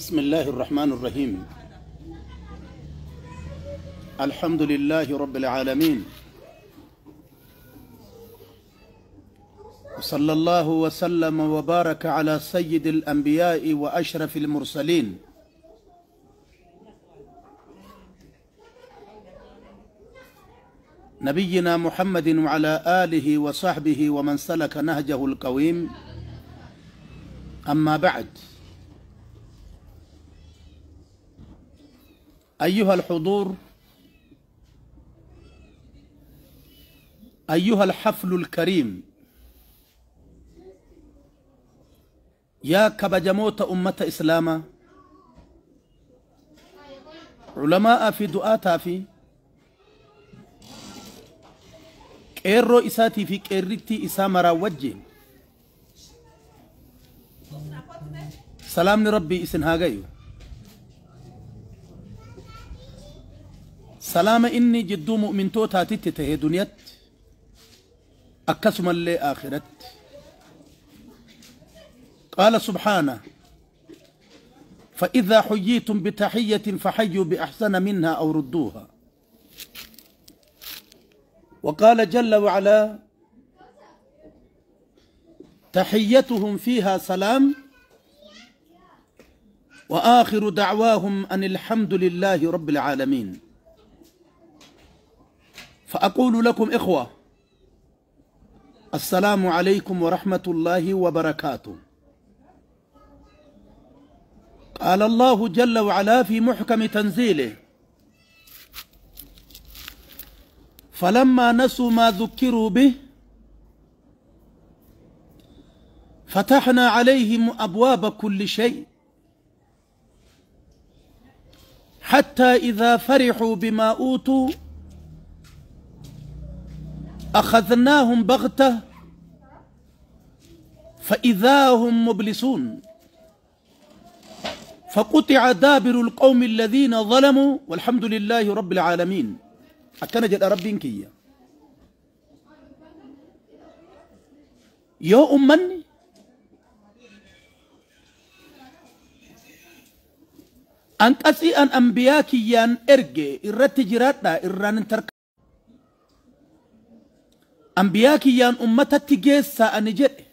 بسم الله الرحمن الرحيم. الحمد لله رب العالمين، وصلى الله وسلم وبارك على سيد الأنبياء وأشرف المرسلين نبينا محمد وعلى آله وصحبه ومن سلك نهجه القويم. أما بعد، أيها الحضور، أيها الحفل الكريم، يا كبجموت أمة إسلاما، علماء في دعاتا في qeerroo isaatii fi qeerrittii isaa maraa wajjin salaamni rabbii isin haa gayu. Salaama inni jidduu mu'mintootaatitti tahe duniyatti akkasumallee aakhiratti. Qaala subhaana: فإذا حييتم بتحية فحيوا بأحسن منها أو ردوها. وقال جل وعلا: تحيتهم فيها سلام وآخر دعواهم أن الحمد لله رب العالمين. فأقول لكم إخوة، السلام عليكم ورحمة الله وبركاته. قال الله جل وعلا في محكم تنزيله: فلما نسوا ما ذكروا به فتحنا عليهم أبواب كل شيء حتى إذا فرحوا بما أوتوا أخذناهم بغتة فإذا هم مبلسون فقطع دابر القوم الذين ظلموا والحمد لله رب العالمين. Akkana jedha rabbiin kiyya: yoo ummanni anqasii an ambiyaa kiyyaan erge irratti jiraadha irraan hin tarka ambiyaa kiyyaan ummatatti geessaa ani jedhe,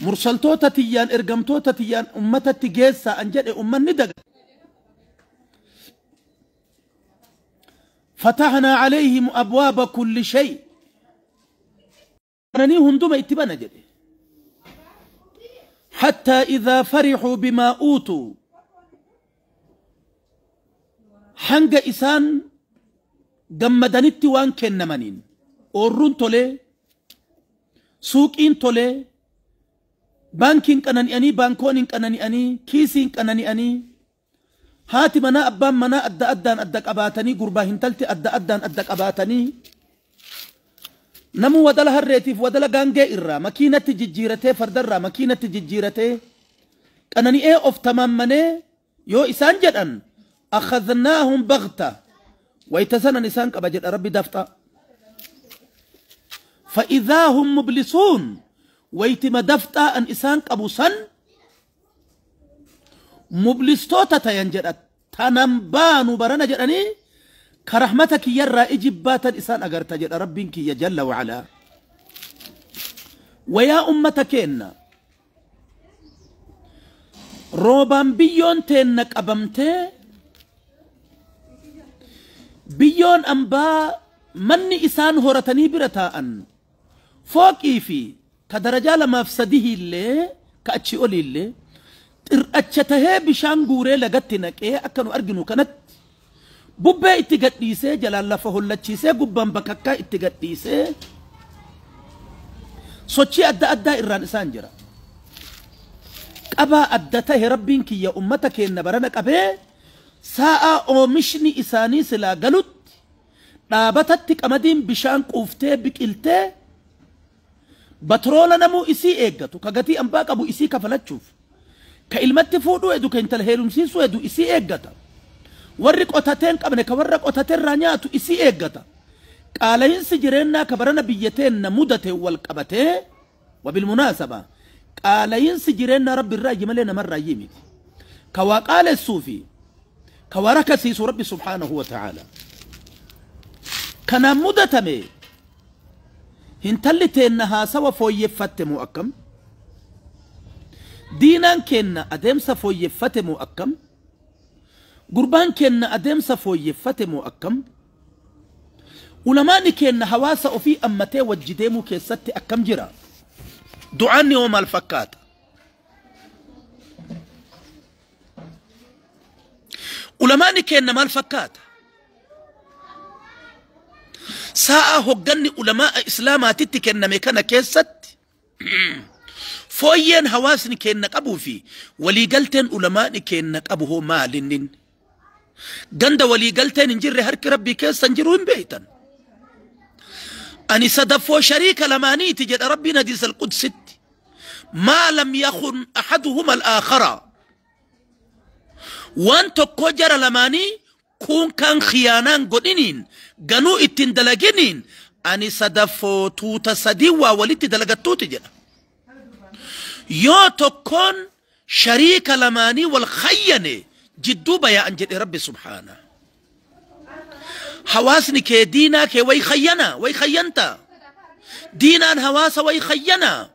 mursaltoota tiyyaan ergamtoota tiyyaan ummatatti geessaa an jedhe, ummanni daga, فتحنا عليهم أبواب كل شيء هندوما اتبانا جدي حتى إذا فرحوا بما أوتوا حنق إسان قمدنت وان كنمانين أورون تولي سوقين تولي بانكين كناني بانكونين كناني كيسين كناني haati manaa abbaan manaa adda addaan adda qabaatanii gurbaa hintalti adda addaan adda qabaatanii namu wadala harreetiif wadala gaangee irraa makiinatti jijjiiratee fardarraa makiinatti jijjiiratee qanani'ee of tamaammanee yoo isaan jedhan akhadnaahum bagta wayta sanan isaan qaba jedha rabbi dafxa. فإذا هم مبلسون waytima dafxaa an isaan qabu san mublistoota tayan jedha tanan baanu barana jedhanii ka rahmata kiyyarraa ijibbaatan isaan agarta jedha rabbiin kiyya jalla wacalaa. Wayaa ummata keenna, roobaan biyyoon teenna qabamtee biyyoon ambaa manni isaan horatanii bira taa'an fooqii fi ka darajaa lamaaf sadihii illee ka achii olii illee xir'acha tahee bishaan guuree lagatti naqee akka nu arginu kanatti bubbee itti gadhiisee jalaan lafa hollachiisee gubbaan bakakkaa itti gadhiisee sochii adda addaa irraan isaan jira. Qabaa adda tahe rabbiin kiyya ummata keenna barana qabee sa'a oomishni isaanii silaa galutti dhaabatatti qamadiin bishaan quuftee biqiltee batroola namuu isii eeggatu ka gatii ambaa qabu isii kafalachuuf ka ilmatti fuudhuu edu ka intala heerumsiisuu edu isii eeggata warri qotateen qabne ka warra qotateerraa nyaatu isii eeggata. Qaalahinsi jireennaa ka barana biyyateenna mudate wal qabatee wabilmunaasaba qaalahinsi jireennaa rabbi irraa iyyi malee namarraa iyyii miti. Ka waa qaalessuu fi ka waa rakasiisu Rabbi subhaanahu wa ta'aala. Kanaan mudatame hintalli teenna haasawa fooyyeffatte moo akkam? Diinaan keenna adeemsa fooyyeffate moo akkam? Gurbaan keenna adeemsa fooyyeffate moo akkam? Ulamaani keenna hawaasa ofii ammatee wajji deemuu keessatti akkam jira? Du'aanni hoo maal fakkaata? Ulamaani keenna maal fakkaata? Sa'a hogganni ulamaa islaamaatitti kenname kana keessatti fooyyeen hawaasni keenna qabuu fi waliigalteen ulamaani keenna qabu hoo maalinnin? Ganda waliigalteen hin jirre harki Rabbii keessa hin jiru hin beektan. Ani sadaffoo shariika lamaaniiti jedha Rabbiin hadiisa al-Qudsitti. Maa lam yakun ahaduhuma al-aakhara. Waan tokko jara lamaanii kun kan khiyaanaan godhiniin ganuu ittiin dalaginiin ani sadaffoo tuuta sadii waa walitti dalagattuuti jedha. Yoo tokkoon shariika lamaanii wal khayyane jidduu bayaa'an jedhe Rabbi subhaana. Hawaasni kee diinaa kee way khayyana way khayyanta. Diinaan hawaasa way khayyana.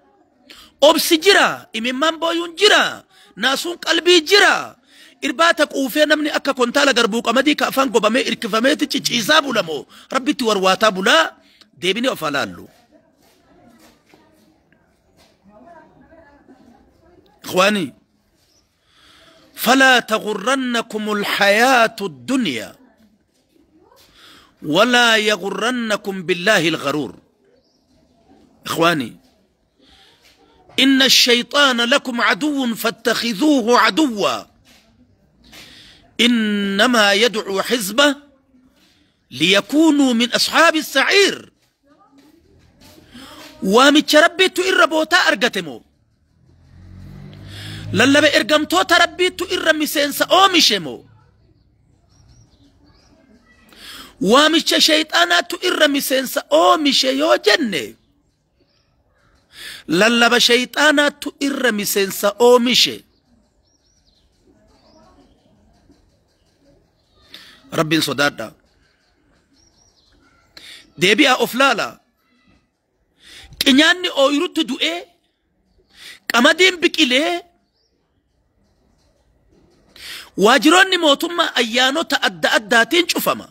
Obsi jira, imimmaan booyuun jira, naasuun qalbii jira. Irbaata quufee namni akka kontaala garbuu qamadii ka afaan gobamee irkifameeti ciciisaa bulamoo Rabbitti warwaataa bulaa deebinee of alaallu. إخواني فلا تغرنكم الحياة الدنيا ولا يغرنكم بالله الغرور. إخواني إن الشيطان لكم عدو فاتخذوه عدوا إنما يدعو حزبه ليكونوا من أصحاب السعير. ومتشربيتو إربوتا أرقتمو lallaba ergamtoota Rabbiitu irra miseensa oomishe moo? Waamicha shayxaanaatu irra miseensa oomishe yoo jenne lallaba shayxaanaatu irra miseensa oomishe. Rabbiin sodaadha. Deebi'aa of laala. Qinyaanni ooyirutti du'ee qamadiin biqilee waajiroonni mootummaa ayyaanota adda addaatiin cufama.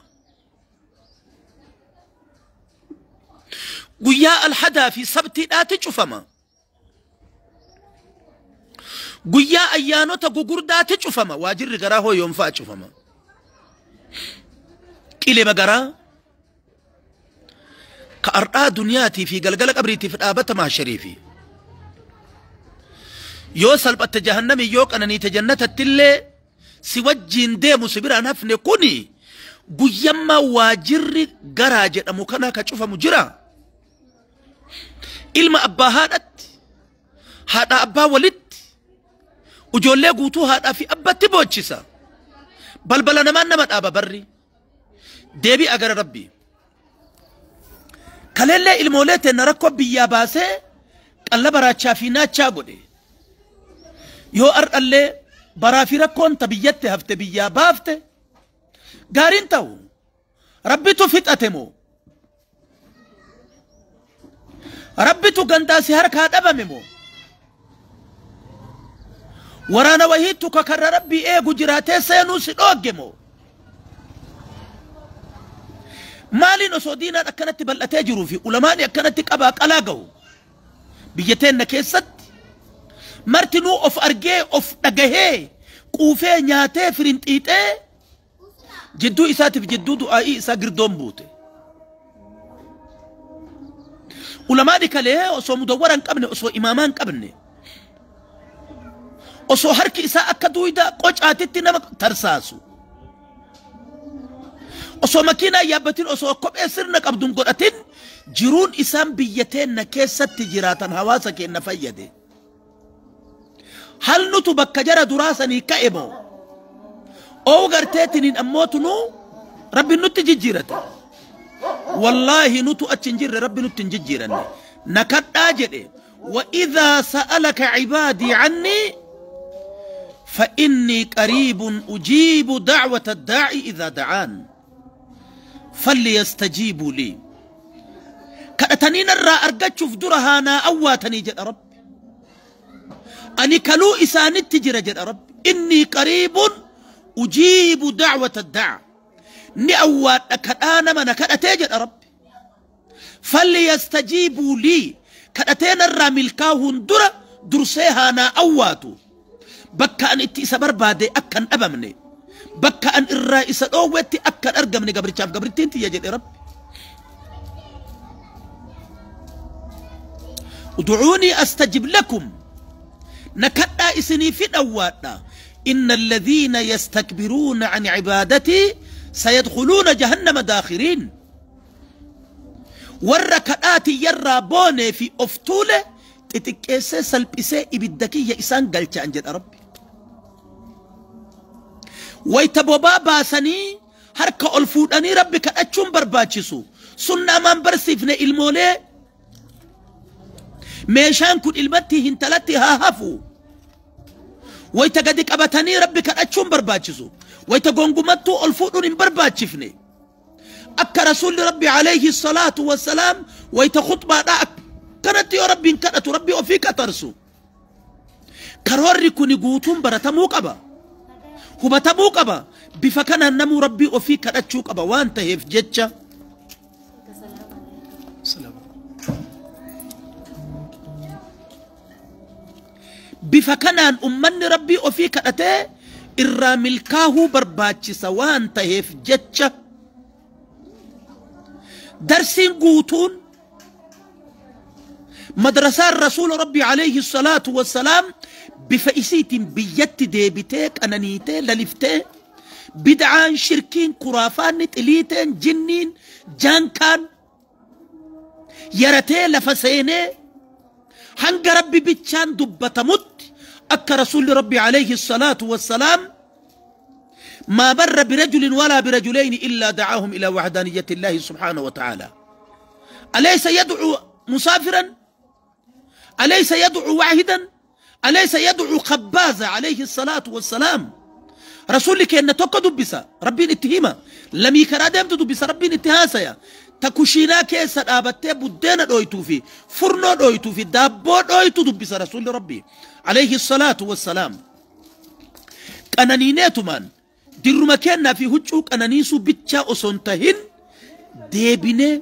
Guyyaa alhadaa fi sabtiidhaati cufama. Guyyaa ayyaanota gugurdaati cufama. Waajirri garaa hoo yoomfaa cufama. Qilema garaa ka ardhaa duniyaatii fi galgala qabriitiif dhaabata maashariifi. Yoo salphatte jahannami yoo qananiite jannatattillee si wajjiin deemu si biraan hafne kuni guyyammaa waajirri garaa jedhamu kana ka cufamu jira. Ilma abbaa haadhatti, haadha abbaa walitti, ijoollee guutuu haadhaa fi abbatti boochisa. Balbala namaan nama dhaaba barri. Deebi'a gara Rabbii. Kaleellee ilmoolee teenna rakkoo biyyaa baasee qallaba raachaa fi naachaa godhe. Yoo ardhallee baraa fi rakkoon ta biyyatti hafte biyyaa baafte gaariin ta'u Rabbitu fixate moo? Rabbitu gandaa si harkaa dhabame moo? Waraana wahiitu ka karra Rabbii eegu jiraatee seenuu si dhoogge moo? Maaliin osoo diinaan akkanatti bal'atee jiruu fi ulamaani akkanatti qabaa qalaa ga'u biyya teenna keessatti martinuu of argee of dhagahee quufee nyaatee firinxiixee jidduu isaatiif jidduu du'aa'ii isaa girdoon buute. Ulamaani kalee osoo mudawwara hin qabne osoo imaamaa hin qabne osoo harki isaa akka duwida qocaatitti nama tarsaasu osoo makiinaa yaabbatin osoo kophee sirna qabduun godhatin jiruun isaan biyya teenna keessatti jiraatan hawaasa keenna fayyade. Hal nutu bakka jara duraa sanii ka'e moo? Oo garteetiniin ammootu nu Rabbi nutti jijjiirate. Wallaahi nutu achi hin jirre Rabbi nutti hin jijjiiranne. Nakadhaa jedhe. وإذا سألك عبادي عني فإني قريب أجيب دعوة الداعي إذا دعان فليستجيبوا لي. كأتنين الرا أرقتشوف درهانا أواتني جد ربي. أني كلو إسان التجرى جد ربي. إني قريب أجيب دعوة الداع. ني أوات أكأنا من كأتي جد ربي. فليستجيبوا لي. كأتين الرا ملكاهن درا درسيها نا أواتو. بكا أن إتي بربادي أكن أبمني. بكا أن الرئيس الأوتي أكن أرقمني قبل شاف قبل تنتي يا جد ربي. ادعوني أستجب لكم. نكدا إسني في الأواتنا. إن الذين يستكبرون عن عبادتي سيدخلون جهنم داخرين. والركعات يرابون في أفتولة تتكيسة سلبسة إبدكية إسان قلت عن جد ربي. ويتبوبا باسني هركا ألفوداني ربي كأتشون برباتشسو سنة من برسيفنا إلمولي ميشان كن إلمتي هنتلتي هاهفو. ويتقدك أبتاني ربي كأتشون برباتشسو ويتقونقمتو ألفودوني برباتشفني. أكا رسول ربي عليه الصلاة والسلام ويتخطبا دا كانت يا ربي كانت ربي وفيك ترسو. كروري كوني قوتون برتمو قبا هبتمو قبا بفكنا نمو ربي وفيك أتشوك أبا وانت هيف جتشا. سلام. بفكنا أمني ربي وفيك أتي إراملكاهو برباتش سوان تهيف جتشا. درسين قوتون مدرسة الرسول ربي عليه الصلاة والسلام بفئسيت بيت ديبتيك أنانيتي للفتي بدعان شركين كرافان تليتين جنين جانكان يرتي لفسيني هنگ ربي بيتشان دبتمت. أك رسول ربي عليه الصلاة والسلام ما بر برجل ولا برجلين إلا دعاهم إلى وحدانية الله سبحانه وتعالى. أليس يدعو مسافرا؟ أليس يدعو واحدا؟ أليس يدعو خبازا عليه الصلاة والسلام؟ رسولك أن توكا دبسا ربي نتهيما لم يكرا ديمت دبسا ربي نتهاسيا تكوشينا كيسا آبتي بدينا دويتو في فرنو دويتو في دابو دويتو دبسا رسول ربي عليه الصلاة والسلام. قنانينيتو diruma kenna fi huccuu qananiisuu bichaa osoo hin tahin deebinee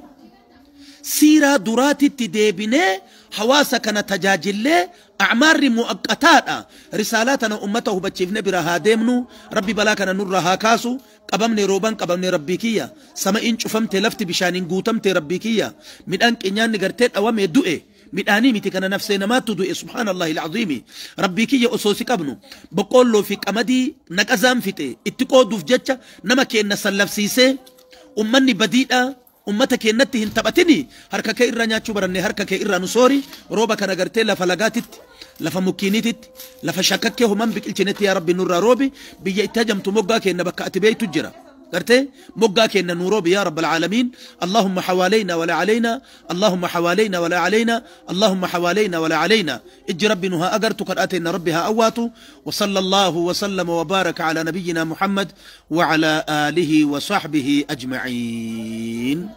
siiraa duraatitti deebinee hawaasa kana tajaajillee acmaarri mu'aqqataadha. Risaalaa tana ummata hubachiifne bira haa deemnu. Rabbi balaa kana nurra haa kaasu. Qabamne rooban qabamne rabbii kiyya. Sama'iin cufamte lafti bishaaniin guutamte rabbii kiyya. Midhaan qinyaanni gartee dhawame du'e. Midhaanii miti kana nafsee namaattu du'e subhaanallahi alcaziimi. Rabbii kiyya osoo si qabnu boqqoolloo fi qamadii naqazaan fixe itti qooduuf jecha nama keenna sallabsiisee ummanni badiidha ummata keennatti hin taphatini harka kee irraa nyaachuu baranne harka kee irraa nu soori rooba kana gartee lafa lagaatitti lafa mukkiiniititti lafa shakakkee homan biqilchinetti yaa rabbi nurraa roobi biyya itti hajamtu moggaa keenna bakka ati beeytu jira. قرتي مقاك إن نوروب يا رب العالمين. اللهم حوالينا ولا علينا، اللهم حوالينا ولا علينا، اللهم حوالينا ولا علينا. اجي ربي نها أقرت قد آتينا ربها أواتو. وصلى الله وسلم وبارك على نبينا محمد وعلى آله وصحبه أجمعين.